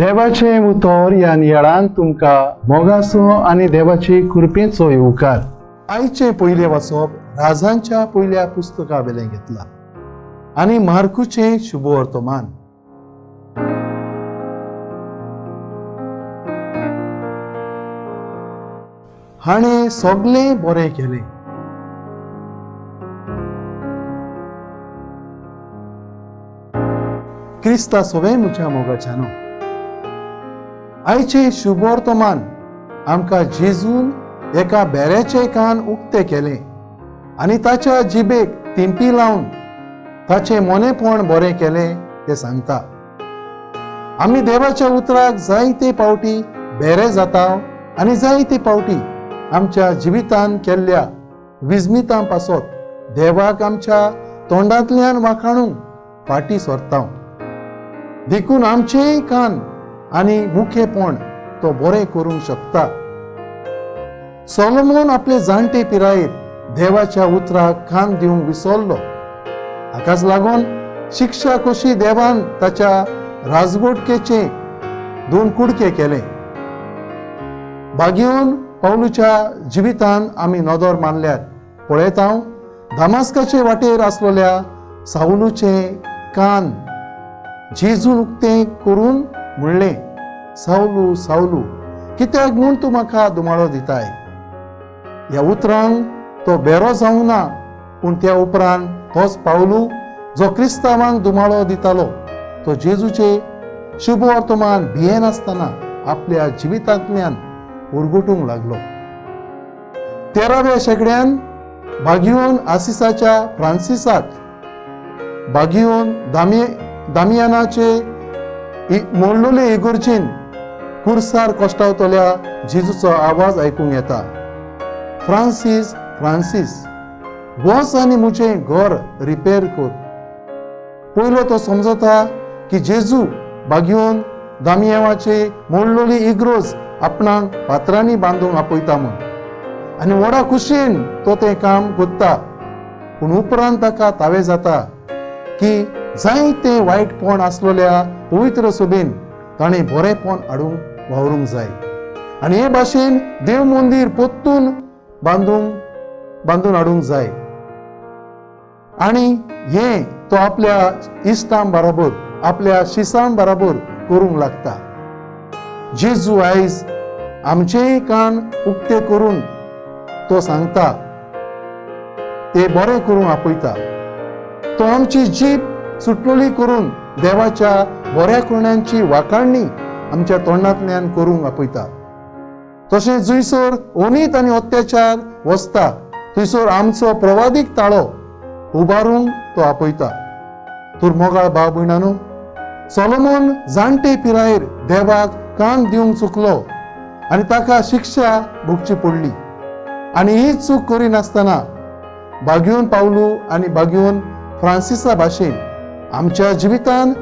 देवाचें उतर ह्या नियाळान तुमकां मोगाचो आनी देवाचे कृपेचो येवकार. आयचें पयलें वाचप राजांच्या पयल्या पुस्तका वेलें घेतला आनी मार्कुचें शुभवर्तमान. हाणें सगळें बरें केलें. क्रिस्ता सोवे म्हज्या मोगाच्यानो, आयचें शुभवर्तमान आमकां जेजून एका बेऱ्याचें कान उक्तें केलें आनी ताच्या जिबेक तिंपी लावन ताचें मोनेपण बरें केलें तें सांगता. आमी देवाच्या उतराक जायते पावटी बेरे जाता आनी जायते पावटी आमच्या जिवितान केल्ल्या विस्मितां पासत देवाक आमच्या तोंडांतल्यान वाखाणूंक फाटी सरता. देखून आमचेय कान आनी मुखेपण तो बरें करूंक शकता. सोलोमोन आपले जाणटे पिरायेर देवाच्या उतराक कान दिवंक विसरलो. हाकाच लागून शिक्षा कशी देवान ताच्या राजवटकेचे दोन कुडके केले. बागेवन पावलूच्या जिवितान आमी नदर मानल्यार पळयता दामास्काचे वाटेर आसलेल्या सावलूचे कान जेजून उक्तें करून म्हणलें, सावलू सावलू कित्याक म्हूण तूं म्हाका दुमाळो दिताय? ह्या उतरांक तो बेरो जावंक ना, पूण त्या उपरांत तोच पावलू जो क्रिस्तांवांक दुमाळो दितालो तो जेजूचे शुभवर्तमान भियेनासतना आपल्या जिवितांतल्यान उरगुटूंक लागलो. 13व्या शेंकड्यान बागियोन आसिसाच्या फ्रांसिसाक बागियोन दामियानाचे मोडलोले इगर्जेन कुर्सार कश्टावतल्या जेजूचो आवाज आयकूंक येता, फ्रांसीस फ्रांसीस वच आनी म्हजें घर रिपेर कर. पयलो तो समजता की जेजू बागियोन दामियावाचे मोडलोली इग्रोज आपणाक फातरांनी बांदूंक आपयता म्हूण आनी व्हडा खुशयेन तो तें काम करता. पूण उपरांत ताका तावे जाता की जायते वायटपण आसलेल्या पवित्र सभेन ताणें बरेंपण हाडूंक वावरूंक जाय आनी हे भाशेन देव मंदीर परतून बांदून हाडूंक जाय. आनी हें तो आपल्या इश्टां बरोबर आपल्या शिसां बरोबर करूंक लागता. जेजू आयज आमचेय कान उक्ते करून तो सांगता, ते बरें करूंक आपयता. तो आमची जीब सुटलोली करून देवाच्या बऱ्या करण्यांची वाखाणणी आमच्या तोंडांतल्यान करूंक आपयता. तशें जंयसर अनीत आनी अत्याचार वसता थंयसर आमचो प्रवादीक ताळो उबारूंक तो आपयता. तर मोगाळ भाव भयणानो, सोलोमोन जाणटे पिरायेर देवाक कान दिवंक चुकलो आनी ताका शिक्षा भोगची पडली. आनी ही चूक करिनासतना बागियोन पावलू आनी बागियोन फ्रांसिसा भाशेन आमच्या जिवितान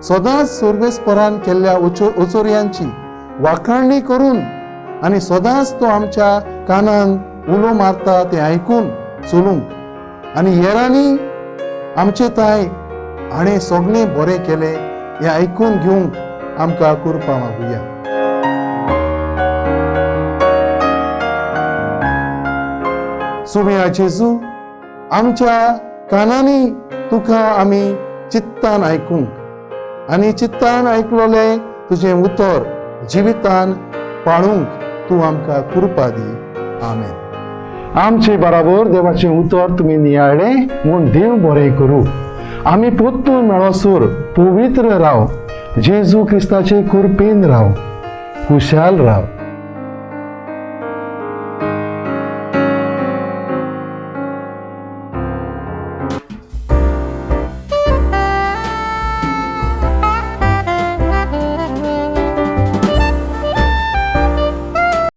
सदांच सर्वेस्परान केल्ल्या ओचोरयांची वाखाणणी करून आनी सदांच तो आमच्या कानान उलो मारता तें आयकून चलूंक आनी हेरांनी आमचे ताय हाणें सगळें बरें केलें हें आयकून घेवंक आमकां कृपा मागुया. सुम्या जेजू, आमच्या कानांनी तुका आमी चित्तान आयकूंक आनी चित्तान आयकलोलें तुजें उतर जिवितान पाळूंक तूं आमकां कृपा दी. आमेन. आमचे बराबर देवाचें उतर तुमी नियाळ्ळें म्हूण देव बरें करूं. आमी परतून मेळोसर पवित्र राव, जेजू क्रिस्ताचे कृपेन राव, खुशाल राव.